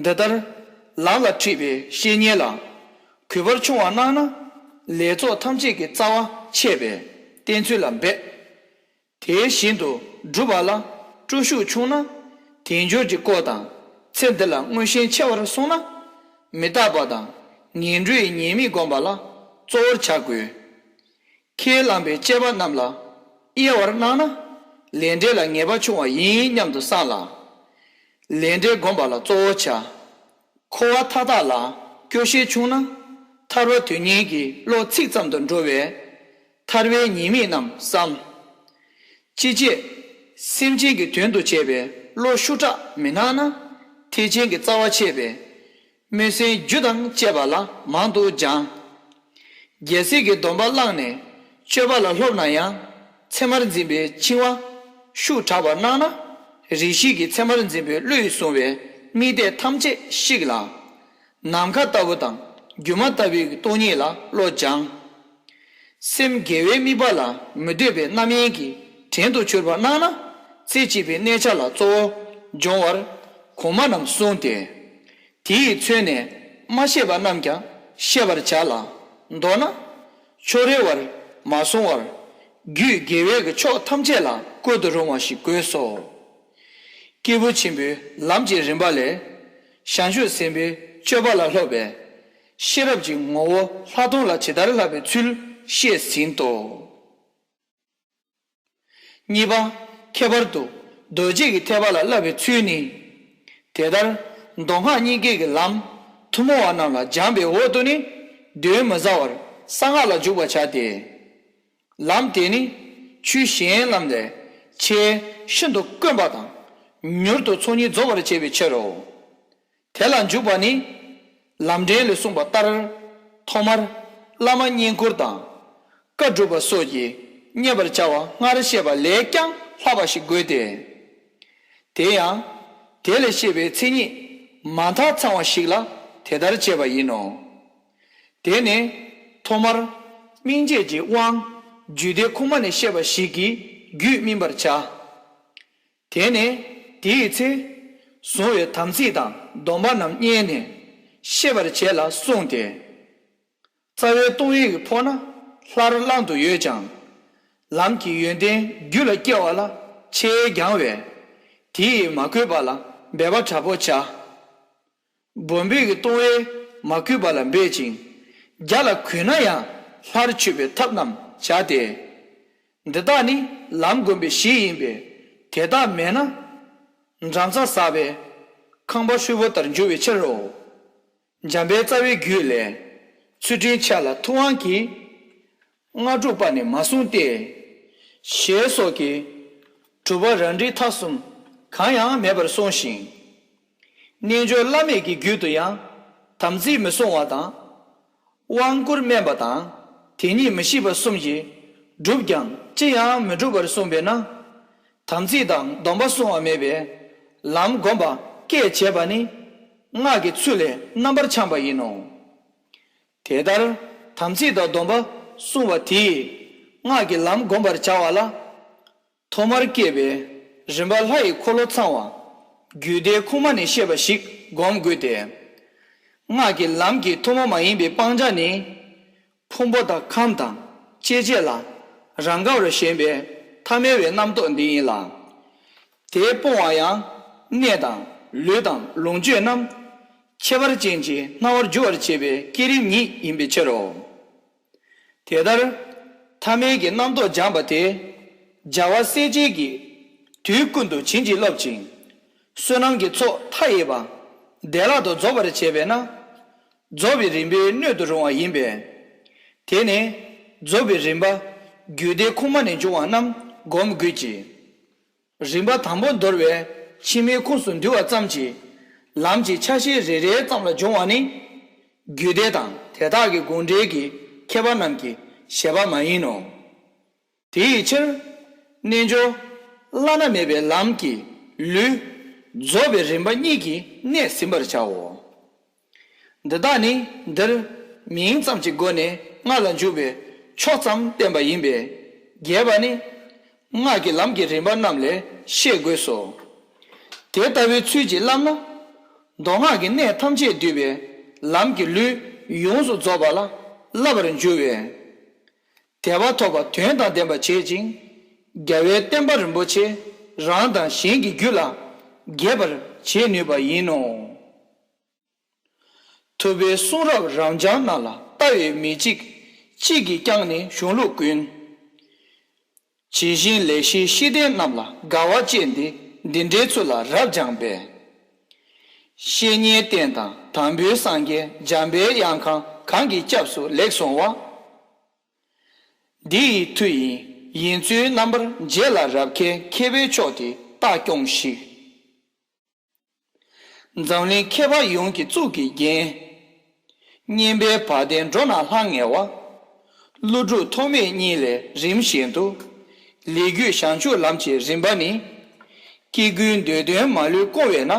འདི་ལྟར་ལམ་ལ་ཁྲིད་པའི་བཤེས་གཉེན་ལ་གུས་པར་ཆུང་བ་གནང་ན་ལས་ཚོགས་ཐམས་ཅད་ཀྱི་རྩ་བ་ཆད་པས་བསྟེན་ཚུལ་ལ་འབད། དེ་བཞིན་དུ་སྒྲུབ་པ་ལ་སྤྲོ་ཤུགས་ཆུང་ན་དལ་འབྱོར་གྱི་སྐོར་དང་ཚེ་འདི་ལ་མངོན་ཞེན་ཆེ་བར་སོང་ན་མི་རྟག་པ་དང་ངན་འགྲོའི་ཉེས་དམིགས་བསྒོམ་པ་ལ་གཙོ་བོར་བྱ་དགོས། ཁས་བླངས་པའི་བཅས་པ་རྣམས་ལ་དབྱེ་བར་གནང་ན་ལས་འབྲས་ལ་ངེས་པ་ཆུང་བ་ཡིན་སྙམ་དུ་བསམ་ལ། ལས་འབྲས་བསྒོམ་པ་ལ་གཙོ་བོར་བྱ། འཁོར་བ་མཐའ་དག་ལ་སྐྱོ་ཤས་ཆུང་ན་ཐར་པ་དོན་གཉེར་གྱི་བློ་ཚིག་ཙམ་དུ་འགྲོ་བས་ཐར་པའི་ཉེས་དམིགས་རྣམས་བསམ། ཅི་བྱེད། སེམས་ཅན་གྱི་དོན་དུ་བྱས་པའི་བློ་ཤུགས་དྲག་མི་སྣང་ན་ཐེག་ཆེན་གྱི་རྩ་བ་ཆད་པས། སྨོན་སེམས་རྒྱུ་དང་བཅས་པ་ལ་མང་དུ་སྦྱང་། རྒྱལ་སྲས་ཀྱི་སྡོམ་པ་བླངས་ནས་སྤྱོད་པ་ལ་སློབ་ན་ཡང་ཚད་མར་འཛིན་པའི་འཆིང་བ་ཤུགས་དྲག་པར་སྣང་ན་རེ་ཞིག་གིས་ཚད་མར་འཛིན་པའི་བློས་བཟུང་བའི་དམིགས་གཏད་ཐམས་ཅད་བཤིག་ལ། ནམ་མཁའ་ལྟ་བུ་དང་སྒྱུ་མ་ལྟ་བུའི་སྟོང་ཉིད་ལ་བློ་སྦྱང་། སེམས་དགེ་བའི་དམིགས་པ་ལ་མི་ལྟོས་པའི་རྣམ་གཡེང་གིས་བྲན་དུ་གྱུར་པར་སྣང་ན་རྩེ་གཅིག་པའི་གནས་ཆ་ལ་གཙོ་བོ་སྦྱོང་བར་གོང་མ་རྣམས་གསུངས་ཏེ། དེ་ཡིས་མཚོན་ནས་མ་ཤེས་པ་རྣམས་ཀྱང་ཤེས་པར་བྱ་ལ། མདོར་ན། ཕྱོགས་རེ་བར་མ་སོང་བར་རྒྱུད་དགེ་བའི་གི་ཕྱོགས་ཐམས་ཅད་ལ་བཀོད་དུ་རུང་བ་ཞིག་དགོས་སོ། སྐྱེས་བུ་ཆེན་པོའི་ལམ་གྱི་རིམ་པ་ལས། བྱང་ཆུབ་སེམས་དཔའི་སྤྱོད་པ་ལ་སློབ་པའི་ཤེས་རབ་ཀྱི་ངོ་བོ་ལྷག་མཐོང་ལ་ཇི་ལྟར་བསླབ་པའི་ཚུལ་བཤད་ཟིན་ཏོ། གཉིས་པ། ཁྱད་པར་དུ་རྡོ་རྗེ་གི་ཐེག་པ་ལ་བསླབ་པའི་ཚུལ་ནི། དེ་ལྟར་མདོ་སྔགས་གཉིས་ཀའི་གི་ལམ་ཐུན་མོང་བ་རྣམས་ལ་སྦྱངས་པའི་འོག་ཏུ་ནི་གདོན་མི་ཟ་བར་གསང་སྔགས་ལ་འཇུག་པར་བྱ་སྟེ། ལམ་དེ་ནི་ཆོས་གཞན་རྣམས་ལས་ཆེས་ཤིན་ཏུ་དཀོན་པ་དང་མྱུར་དུ་ཚོགས་གཉིས་རྫོགས་པར་བྱེད་པའི་ཕྱིར་རོ། དེ་ལ་འཇུག་པ་ནི། ལམ་འབྲས་ལས་གསུངས་པ་ལྟར། ཐོག་མར་བླ་མ་བསྙེན་བཀུར་དང་། བཀའ་སྒྲུབ་པ་སོགས་ཀྱིས་བསྙེན་པར་བྱ་བ་སྔར་བཤད་པ་ལས་ཀྱང་ལྷག་པ་ཞིག་དགོས་ཏེ། དེ་ཡང་། དེ་ལས་བཤད་པའི་མཚན་ཉིད་མ་མཐའ་ཚང་བ་ཞིག་ལ་དེ་ལྟར་བྱས་པ་ཡིན་ནོ། དེ་ནི། ཐོག་མར། སྨིན་བྱེད་ཀྱི་དབང་། རྒྱུད་སྡེ་ཁུངས་མ་ནས་བཤད་པ་ཞིག་གིས་རྒྱུད་སྨིན་པར་བྱ། དེ་ནས་དེའི་ཚེ། བཟུང་བའི་དམ་ཚིག་དང་སྡོམ་པ་རྣམས་རྙེད་ནས་ཤེས་པར་བྱས་ལ་གསུངས་ཏེ། རྩ་བའི་ལྟུང་བའི་ཕོ་ན་སླར་བླང་དུ་ཡོད་ཀྱང་། ལམ་གྱི་ཡོན་ཏན་རྒྱུད་ལ་སྐྱེ་བ་ལ་ཆེས་འགྱང་བས། དེ་ཡིས་མ་གོས་པ་ལ་འབད་པ་དྲག་པོ་བྱ། སྦོམ་པོའི་ལྟུང་བས་མ་གོས་པ་ལ་འབད་ཅིང་། རྒྱ་ལ་གོས་ན་ཡང་སླར་ཆུད་པའི་ཐབས་རྣམས་བྱ་སྟེ། འདི་དག་ནི་ལམ་བསྒོམ་པའི་གཞི་ཡིན་པས་དེ་དག་མེད་ན། འགྲམ་རྩ་ཟག་པའི་ཁང་པ་ཧྲུལ་པོ་ལྟར་འགྱུར་བའི་ཕྱིར་རོ། འཇམ་དཔལ་རྩ་བའི་རྒྱུད་ལས། ཚུལ་ཁྲིམས་འཆལ་ལ་ཐུབ་དབང་གིས། སྔ་དྲོ་པ་ནས་མ་བསྲུངས་ཏེ། ཞེས་སོགས་ཀྱིས། གྲུབ་པ་རང་འགྲེལ་ཐ་གསུམ་གང་ཡང་མེད་པར་གསུངས་ཤིང་། རྣལ་འབྱོར་བླ་མེད་ཀྱི་རྒྱུད་དུ་ཡང་། དམ་ཚིག་མི་བསྲུང་བ་དང་། དབང་བསྐུར་དམན་པ་དང་། དེ་ཉིད་མི་ཤེས་པ་གསུམ་གྱིས། བསྒྲུབས་ཀྱང་ཅི་ཡང་མི་འགྲུབ་པར་གསུངས་པས་ན། དམ་ཚིག་དང་སྡོམ་པ་བསྲུང་བ་མེད་པས། ལམ་བསྒོམ་པ་སྐད་བྱས་པ་ནི། སྔགས་ཀྱི་ཚུལ་ལས་རྣམ་པར་འཁྱམས་པ་ཡིན་ནོ། དེ་ལྟར་དམ་ཚིག་དང་སྡོམ་པ་བསྲུང་བ་དེས་སྔགས་ཀྱི་ལམ་བསྒོམ་པར་བྱ་བ་ལ། ཐོག་མར་སྐྱེས་པའི་རིམ་པ་ལྷ་ཡི་འཁོར་ལོ་ཚང་བ་རྒྱུད་སྡེ་ཁུངས་མ་ནས་བཤད་པ་ཞིག་བསྒོམ་དགོས་ཏེ། སྔགས་ཀྱི་ལམ་གྱི་ཐུན་མོང་མ་ཡིན་པའི་སྤང་བྱ་ནི། ཕུང་པོ་དང་ཁམས་དང་སྐྱེ་མཆེད་ལ་རང་ག་བར་ཞེན་པའི་ཐ་མལ་བའི་རྣམ་རྟོག་འདི་ཡིན་ལ། དེ་སྤོང་བ་ཡང་གནས་དང་ལུས་དང་ལོངས་སྤྱོད་རྣམས་ཁྱད་པར་ཅན་གྱི་སྣང་བར་འགྱུར་བར་བྱེད་པའི་བསྐྱེད་རིམ་ཉིད་ཡིན་པའི་ཕྱིར་རོ། དེ་ལྟར་ཐ་མལ་གྱི་རྣམ་རྟོག་སྦྱངས་པ་དེ་རྒྱལ་བ་སྲས་བཅས་ཀྱིས་དུས་ཀུན་ཏུ་བྱིན་གྱིས་རློབ་ཅིང་བསོད་ནམས་ཀྱི་ཚོགས་མཐའ་ཡས་པ་བདེ་བླག་ཏུ་རྫོགས་པར་བྱེད་པས་ན། རྫོགས་པའི་རིམ་པའི་སྣོད་དུ་རུང་བ་ཡིན་པས། དེ་ནི་རྫོགས་པའི་རིམ་པ་རྒྱུད་སྡེ་ཁུངས་མ་ནས་འབྱུང་བ་རྣམས་བསྒོམ་དགོས་ཀྱི། རིམ་པ་དང་པོ་འདོར་བའི་ཕྱི་མའི་ཁུངས་སུ་འདུས་པ་ཙམ་གྱིས་ལམ་གྱི་ཆ་ཤས་རེ་རེ་ཙམ་ལ་འབྱུང་བ་ནི། རྒྱུད་སྡེ་དང་དེ་དག་གི་དགོངས་འགྲེལ་གྱི་མཁས་པ་རྣམས་ཀྱི་བཞེད་པ་མ་ཡིན་ནོ། དེའི་ཕྱིར། རྣལ་འབྱོར་བླ་ན་མེད་པའི་ལམ་གྱི་ལུས་རྫོགས་པའི་རིམ་པ་གཉིས་ཀྱིས་གནས་ཟིན་པར་བྱའོ། འདི་དག་ནི་འདིར་མིང་ཙམ་གྱི་སྒོ་ནས་སྔགས་ལ་འཇུག་པའི་ཕྱོགས་ཙམ་བསྟན་པ་ཡིན་པས། རྒྱས་པ་ནི་སྔགས་ཀྱི་ལམ་གྱི་རིམ་པ་རྣམས་ལས་ཤེས་དགོས་སོ། དེ་ལྟ་བུའི་ཚུལ་གྱིས་བསླབ་ན། མདོ་སྔགས་ཀྱི་གནད་ཐམས་ཅད་བསྡུས་པའི་ལམ་གྱི་ལུས་ཡོངས་སུ་རྫོགས་པ་ལ་བསླབ་པར་འགྱུར་བས། དད་པ་ཐོབ་པ་དོན་དང་ལྡན་པར་བྱེད་ཅིང་། རྒྱལ་བའི་བསྟན་པ་རིན་པོ་ཆེ་རང་དང་གཞན་གྱི་རྒྱུད་ལ་རྒྱས་པར་བྱེད་ནུས་པ་ཡིན་ནོ། ཐུབ་པའི་གསུང་རབ་རབ་འབྱམས་རྣམས་ལ་ལྟ་བའི་མིག་གཅིག་གཅིག་གིས་ཀྱང་ནི་གཞུང་ལུགས་ཀུན། ཇི་བཞིན་ལེགས་བཤད་ཤེས་ལྡན་རྣམས་ལ་དགའ་བ་སྐྱེས་ཏེ་འདི་འདྲའི་ཚུལ་ལ་རབ་སྦྱངས་པས། བཤེས་གཉེན་བསྟེན་དང་དམ་པའི་སངས་རྒྱས་འཇམ་པའི་དབྱངས་གང་གང་གི་སྐྱབས་སུ་ལེགས་སོང་བ། འདི་ཡི་མཐུ་ཡིས་ཡིན་ཚུལ་རྣམ་པར་འབྱེད་ལ་རབ་མཁས་མཁས་པའི་མཆོག་དེ་རྟག་སྐྱོངས་ཤིག། འཛམ་གླིང་མཁས་པ་ཡོངས་ཀྱི་གཙུག་གི་རྒྱན། སྙན་པའི་བ་དན་འགྲོ་རྣམས་ལྷང་ངེ་བ། ཀླུ་སྒྲུབ་ཐོགས་མེད་གཉིས་ལས་རིམ་བཞིན་དུ། ལས་རྒྱུད་བྱང་ཆུབ་ལམ་གྱི་རིམ་པ་ནི། སྐྱེ་དགུའི་འདོད་དོན་མ་ལུས་སྐོང་བས་ན།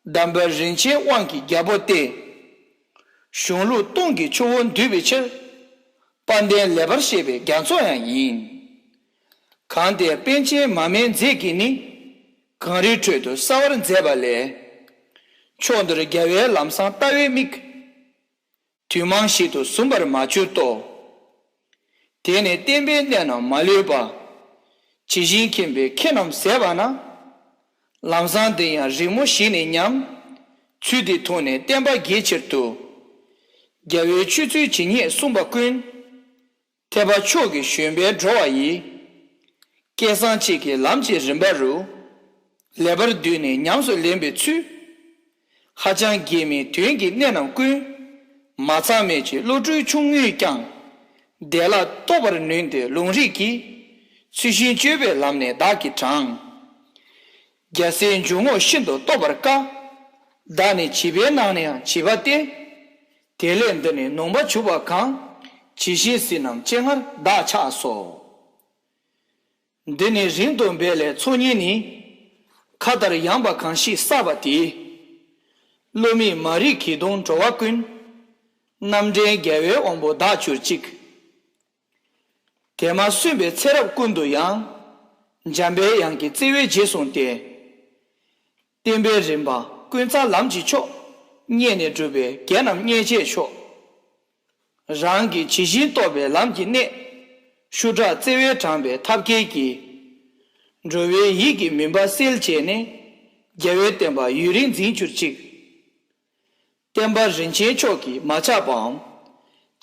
གདམས་པ་རིན་ཆེན་དབང་གི་རྒྱལ་པོ་སྟེ། གཞུང་ལུགས་སྟོང་གི་ཆུ་བོ་འདུས་པའི་ཕྱིར། དཔལ་ལྡན་ལེགས་པར་བཤད་པའི་རྒྱ་མཚོ་ཡང་ཡིན། གང་དེ་པཎ་ཆེན་མར་མེ་མཛད་ཀྱིས་ནི། གངས་རིའི་ཁྲོད་དུ་གསལ་བར་མཛད་པ་ལས། ཕྱོགས་འདིར་རྒྱལ་བའི་ལམ་བཟང་ལྟ་བའི་མིག། དུས་མང་ཞིག་ཏུ་ཟུམ་པར་མ་གྱུར་ཏོ། དེ་ནི་བསྟན་པའི་གནད་རྣམས་མ་ལུས་པ། ཇི་བཞིན་མཁྱེན་པའི་མཁས་རྣམས་ཟད་པ་ན། ལམ་བཟང་འདི་ཡང་རིང་མོ་ཞིག་ནས་སྙམ། ཚུལ་འདི་མཐོང་ནས་བསྟན་པ་རྒྱས་ཕྱིར་དུ། རྒྱལ་བའི་ཆོས་ཚུལ་ཇི་སྙེད་གསུངས་པ་ཀུན། ཐེག་པ་མཆོག་གི་བཞོན་པས་འགྲོ་བ་ཡི། སྐལ་བཟང་གཅིག་གི་ལམ་གྱི་རིམ་པ་རུ། ལེགས་པར་བསྡུས་ནས་ཉམས་སུ་ལེན་པའི་ཚུལ། ཧ་ཅང་གལ་མིན་དོན་གྱི་གནད་རྣམས་ཀུན། མ་ཚང་མེད་ཀྱི་བློ་གྲོས་ཆུང་ངུས་ཀྱང་། བདེ་བླག་རྟོགས་པར་ནུས་ཏེ་ལུང་རིགས་ཀྱི། ཚུལ་བཞིན་སྤྱོད་པའི་ལམ་ནི་བདག་གིས་དྲངས། རྒྱལ་སྲས་འཇུག་ངོགས་ཤིན་ཏུ་རྟོགས་པར་དཀའ། བདག་ནི་བྱིས་པའི་ནང་ནའང་བྱིས་པ་སྟེ། དེ་ལས་འདི་ནི་ནོངས་པ་བྱུང་བ་གང་། ཇི་བཞིན་གཟིགས་རྣམས་སྤྱན་སྔར་བདག་ཕྱག་སོ། འདི་ནི་རིང་དུ་འབད་ལས་ཚོགས་གཉིས་ནི། མཁའ་ལྟར་ཡངས་པ་གང་ཞིག་བསགས་པ་དེས། བློ་མིག་མ་རིག་གིས་གདུང་འགྲོ་བ་ཀུན། རྣམ་འདྲེན་རྒྱལ་བའི་དབང་པོ་བདག་གྱུར་ཅིག། དེ་མ་སུན་པའི་ཚེ་རབས་ཀུན་ཏུ་ཡང་། འཇམ་པའི་དབྱངས་ཀྱི་བརྩེ་བས་རྗེས་བཟུང་སྟེ། བསྟན་པའི་རིམ་པ་ཀུན་བརྩམས་ལམ་གྱི་མཆོག། རྙེད་ནས་སྒྲུབ་པའི་དགེ་རྣམས་རྙེད་བྱེད་མཆོག། རང་གིས་ཇི་བཞིན་རྟོགས་པའི་ལམ་གྱི་གནད། ཤུགས་དྲག་བརྩེ་བས་དྲངས་པའི་ཐབས་མཁས་ཀྱིས། འགྲོ་བའི་ཡིད་ཀྱི་མུན་པ་སེལ་བྱས་ནས། རྒྱལ་བའི་བསྟན་པ་ཡུན་རིང་འཛིན་གྱུར་ཅིག། བསྟན་པ་རིན་ཆེན་མཆོག་གིས་མ་ཁྱབ་པའམ།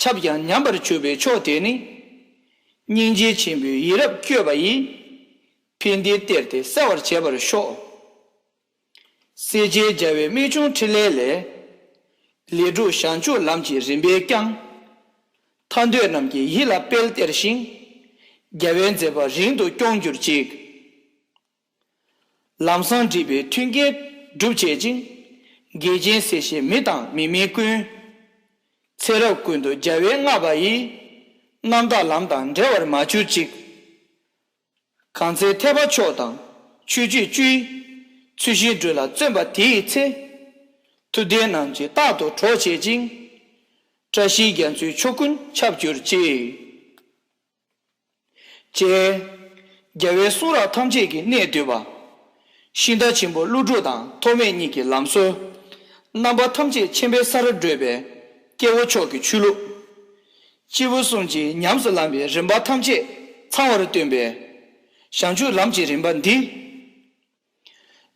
ཁྱབ་ཀྱང་ཉམས་པར་གྱུར་པའི་མཆོག་དེ་ནི། སྙིང་རྗེ་ཆེན་པོའི་ཡིད་རབ་བསྐྱོད་པ་ཡིས། ཕན་བདེའི་གཏེར་དེ་གསལ་བར་བྱེད་པར་ཤོག། སྲས་བཅས་རྒྱལ་བའི་རྨད་བྱུང་ཕྲིན་ལས་ལས། ལས་དྲུག་བྱང་ཆུབ་ལམ་གྱི་རིམ་པས་ཀྱང་། ཐར་འདོད་རྣམས་ཀྱི་ཡིད་ལ་སྤེལ་སྟེར་ཞིང་། རྒྱལ་བའི་མཛད་པ་རིང་དུ་སྐྱོང་གྱུར་ཅིག། ལམ་བཟང་འདྲིས་པའི་མཐུན་རྐྱེན་སྒྲུབ་བྱེད་ཅིང་། འགལ་རྐྱེན་སེལ་བྱེད་མི་དང་མི་མིན་ཀུན། ཚེ་རབས་ཀུན་ཏུ་རྒྱལ་བས་བསྔགས་པ་ཡི། རྣམ་དག་ལམ་དང་འབྲལ་བར་མ་གྱུར་ཅིག། གང་ཚེ་ཐེག་པ་མཆོག་དང་ཆོས་སྤྱོད་བཅུའི། ཚུལ་བཞིན་སྒྲུབ་ལ་བརྩོན་པ་དེ་ཡི་ཚེ། ཐུབ་བསྟན་རྣམས་ཀྱིས་རྟག་ཏུ་གྲོགས་བྱེད་ཅིང་། བཀྲ་ཤིས་རྒྱ་མཚོའི་ཕྱོགས་ཀུན་ཁྱབ་གྱུར་ཅིག་ཅེས། རྒྱལ་བའི་གསུང་རབ་ཐམས་ཅད་ཀྱི་གནད་བསྡུས་པ། ཤིང་རྟ་ཆེན་པོ་ཀླུ་སྒྲུབ་དང་ཐོགས་མེད་གཉིས་ཀྱི་ལམ་སྲོལ། རྣམ་པ་ཐམས་ཅད་མཁྱེན་པའི་སར་བགྲོད་པའི་སྐྱེ་བོ་མཆོག་གི་ཆོས་ལུགས། སྐྱེས་བུ་གསུམ་གྱིས་ཉམས་སུ་བླངས་པའི་རིམ་པ་ཐམས་ཅད་ཚང་བར་སྟོན་པའི་བྱང་ཆུབ་ལམ་གྱི་རིམ་པ་འདི།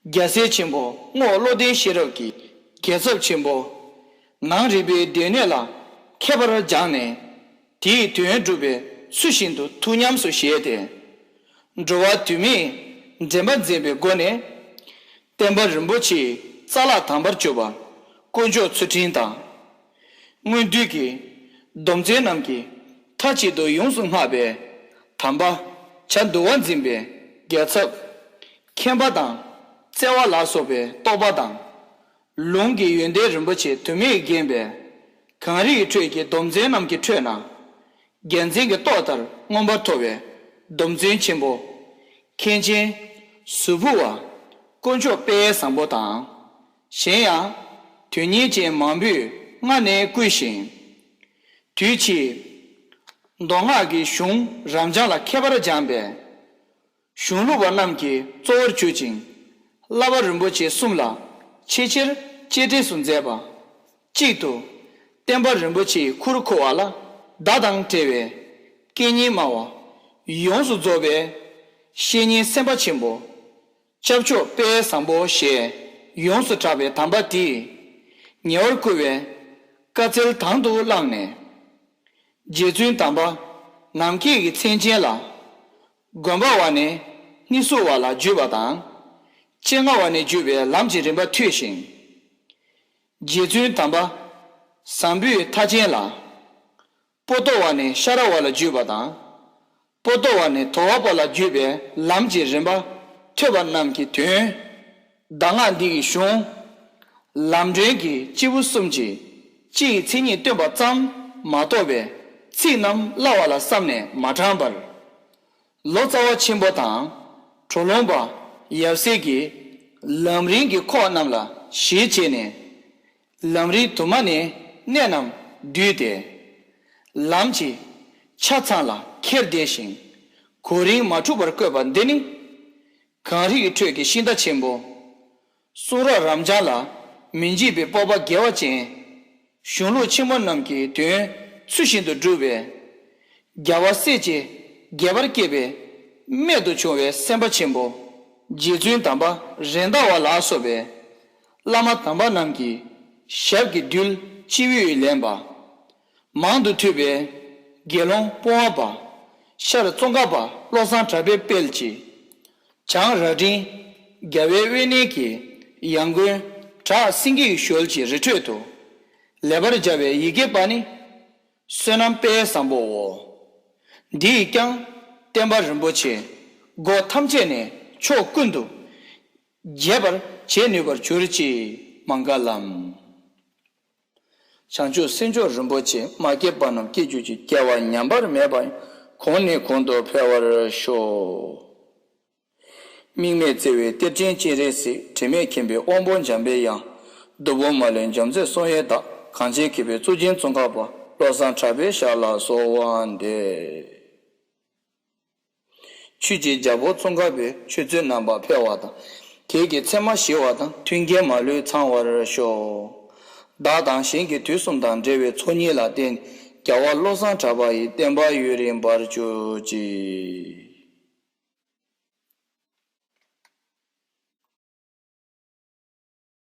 རྒྱལ་སྲས་ཆེན་པོ་རྔོག་བློ་ལྡན་ཤེས་རབ་ཀྱི་རྒྱལ་ཚབ་ཆེན་པོ། ནང་རིག་པའི་སྡེ་སྣོད་ལ་མཁས་པར་སྦྱངས་ནས། དེའི་དོན་སྒྲུབ་པའི་ཚུལ་བཞིན་དུ་ཐུགས་ཉམས་སུ་བཞེས་ཏེ། འགྲོ་བ་དུས་མིན་འདྲེན་པ་འཛིན་པའི་སྒོ་ནས། བསྟན་པ་རིན་པོ་ཆེའི་རྩ་ལག་དམ་པར་གྱུར་པ་དཀོན་མཆོག་ཚུལ་ཁྲིམས་དང་། སྔོན་དུས་ཀྱི་སྡོམ་བརྩོན་རྣམས་ཀྱིས་མཐའ་གཅིག་ཏུ་ཡོངས་སུ་བསྔགས་པའི་དམ་པ་བྱ་འདུལ་བ་འཛིན་པའི་རྒྱལ་ཚབ། མཁྱེན་པ་དང་བརྩེ་བ་ལ་སོགས་པའི་རྟོགས་པ་དང་། ལུང་གི་ཡོན་ཏན་རིན་པོ་ཆེ་དུ་མས་བརྒྱན་པའི་གངས་རིའི་ཁྲོད་ཀྱི་སྡོམ་བརྩོན་རྣམས་ཀྱི་ཁྲོད་ན། རྒྱལ་མཚན་གྱི་ཏོག་ལྟར་མངོན་པར་མཐོ་བའི་སྡོམ་བརྩོན་ཆེན་པོ། མཁན་ཆེན་ཟུར་ཕུད་པ་དཀོན་མཆོག་དཔལ་བཟང་པོ་དང་། གཞན་ཡང་དོན་གཉེར་ཅན་མང་པོས་སྔ་ནས་བསྐུལ་ཞིང་། དུས་ཕྱིས་མདོ་སྔགས་ཀྱི་གཞུང་རབ་འབྱམས་ལ་མཁས་པར་སྦྱངས་པའི་གཞུང་ལུགས་པ་རྣམས་ཀྱི་གཙོ་བོར་གྱུར་ཅིང་། བསླབ་པ་རིན་པོ་ཆེ་གསུམ་ལ་ཆེས་ཆེར་གཅེས་སྤྲས་སུ་མཛད་པ། གཅིག་ཏུ། བསྟན་པ་རིན་པོ་ཆེའི་ཁུར་འཁུར་བ་ལ་བརྡ་དང་བྲལ་བའི་སྐད་སྙན་སྨྲ་བ། ཡོངས་སུ་རྫོགས་པའི་བཤེས་གཉེན་སེམས་དཔའ་ཆེན་པོ། སྐྱབས་མཆོག་དཔལ་བཟང་པོ་ཞེས་ཡོངས་སུ་གྲགས་པའི་དམ་པ་དེས་ཉེ་བར་བསྐུལ་བའི་བཀའ་སྩལ་དང་དུ་བླངས་ནས། རྗེ་བཙུན་དམ་པ་ནམ་མཁའི་གི་མཚན་ཅན་ལ། དགོན་པ་བ་ནས་སྣེ་སྲུང་བ་ལ་བརྒྱུད་པ་དང་། སྤྱན་སྔ་བ་ནས་བརྒྱུད་པའི་ལམ་གྱི་རིམ་པ་ཐོས་ཤིང་། རྗེ་བཙུན་དམ་པ་བཟང་པོའི་མཐའ་ཅན་ལ། པོ་ཏོ་བ་ནས་ཤ་ར་བ་ལ་བརྒྱུད་པ་དང་། པོ་ཏོ་བ་ནས་དོ་བ་པ་ལ་བརྒྱུད་པའི་ལམ་གྱི་རིམ་པ་ཐོས་པ་རྣམས་ཀྱི་དོན། གདམས་ངག་འདི་ཡི་གཞུང་། ལམ་སྒྲོན་གྱི་སྐྱེས་བུ་གསུམ་གྱིས་སྤྱི་ཡི་མཚན་ཉིད་སྟོན་པ་ཙམ་མ་གཏོགས་པའི་ཚིག་རྣམས་བསླབ་པ་ལ་བསམ་ནས་མ་དྲངས་པར། ལོ་ཙཱ་བ་ཆེན་པོ་དང་གྲོ་ལུང་པ་ཡབ་སྲས་ཀྱིས་ལམ་རིམ་གྱི་ཁོག་རྣམས་ལ་གཞི་བྱས་ནས། ལམ་རིམ་དུ་མ་ནས་གནད་རྣམས་བསྡུས་ཏེ། ལམ་གྱི་ཆ་ཚང་ལ་ཁྱེར་བདེ་ཞིང་གོ་རིམ་མ་འཁྲུགས་པར་བཀོད་པ་འདི་ནི། གངས་རིའི་ཁྲོད་ཀྱི་ཤིང་རྟ་ཆེན་པོ། གསུང་རབ་རབ་འབྱམས་ལ་མི་འཇིགས་པའི་སྤོབས་པ་དགེ་བ་ཅན། གཞུང་ལུགས་ཆེན་པོ་རྣམས་ཀྱི་དོན་ཚུལ་བཞིན་དུ་བསྒྲུབས་པའི། རྒྱལ་བ་སྲས་བཅས་རྒྱས་པར་བསྐྱེད་པའི་རྨད་དུ་བྱུང་བའི་སེམས་དཔའ་ཆེན་པོ། རྗེ་བཙུན་དམ་པ་རེད་མདའ་བ་ལ་སོགས་པའི་བླ་མ་དམ་པ་རྣམས་ཀྱི་ཞབས་ཀྱི་རྡུལ་སྤྱི་བོས་ལེན་པ། མང་དུ་ཐོས་པའི་དགེ་སློང་སྤོང་བ་པ། ཤར་ཙོང་ཁ་པ་བློ་བཟང་གྲགས་པའི་དཔལ་གྱིས། བྱང་རྭ་སྒྲེང་རྒྱལ་བའི་དབེན་གནས་ཀྱི་ཡང་དགོན་བྲག་སེང་གེའི་ཞོལ་གྱི་རི་ཁྲོད་དུ་ལེགས་པར་སྦྱར་བའི་ཡི་གེ་པ་ནི་བསོད་ནམས་དཔལ་བཟང་པོའོ། འདིས་ཀྱང་བསྟན་པ་རིན་པོ་ཆེ་སྒོ་ཐམས་ཅད་ནས་ཕྱོགས་ཀུན་ཏུ་རྒྱས་པར་བྱེད་ནུས་པར་གྱུར་ཅིག་མངྒ་ལམ། བྱང་ཆུབ་སེམས་མཆོག་རིན་པོ་ཆེ་མ་སྐྱེས་པ་རྣམས་སྐྱེ་གྱུར་ཅིག་སྐྱེ་བ་ཉམས་པ་མེད་པ་ཡང་གོང་ནས་གོང་དུ་འཕེལ་བར་ཤོག་དམིགས་མེད་བརྩེ་བའི་གཏེར་ཆེན་སྤྱན་རས་གཟིགས། དྲི་མེད་མཁྱེན་པའི་དབང་པོ་འཇམ་པའི་དབྱངས། བདུད་དཔུང་མ་ལུས་འཇོམས་མཛད་གསུང་ཡི་དྭགས། གངས་ཅན་མཁས་པའི་གཙུག་རྒྱན་ཙོང་ཁ་པ། བློ་བཟང་གྲགས་པའི་ཞབས་ལ་གསོལ་བ་འདེབས། ཆོས་ཀྱི་རྒྱལ་པོ་ཙོང་ཁ་པའི་ཆོས་ཚུལ་རྣམ་པར་འཕེལ་བ་དང་། གེགས་ཀྱི་མཚན་མ་ཞི་བ་དང་། མཐུན་རྐྱེན་མ་ལུས་ཚང་བར་ཤོག་བདག་དང་གཞན་གྱི་དུས་གསུམ་དང་འབྲེལ་བའི་ཚོགས་གཉིས་ལ་བརྟེན། རྒྱལ་བ་བློ་བཟང་གྲགས་པ་ཡི་བསྟན་པ་ཡུན་རིང་བར་གྱུར་ཅིག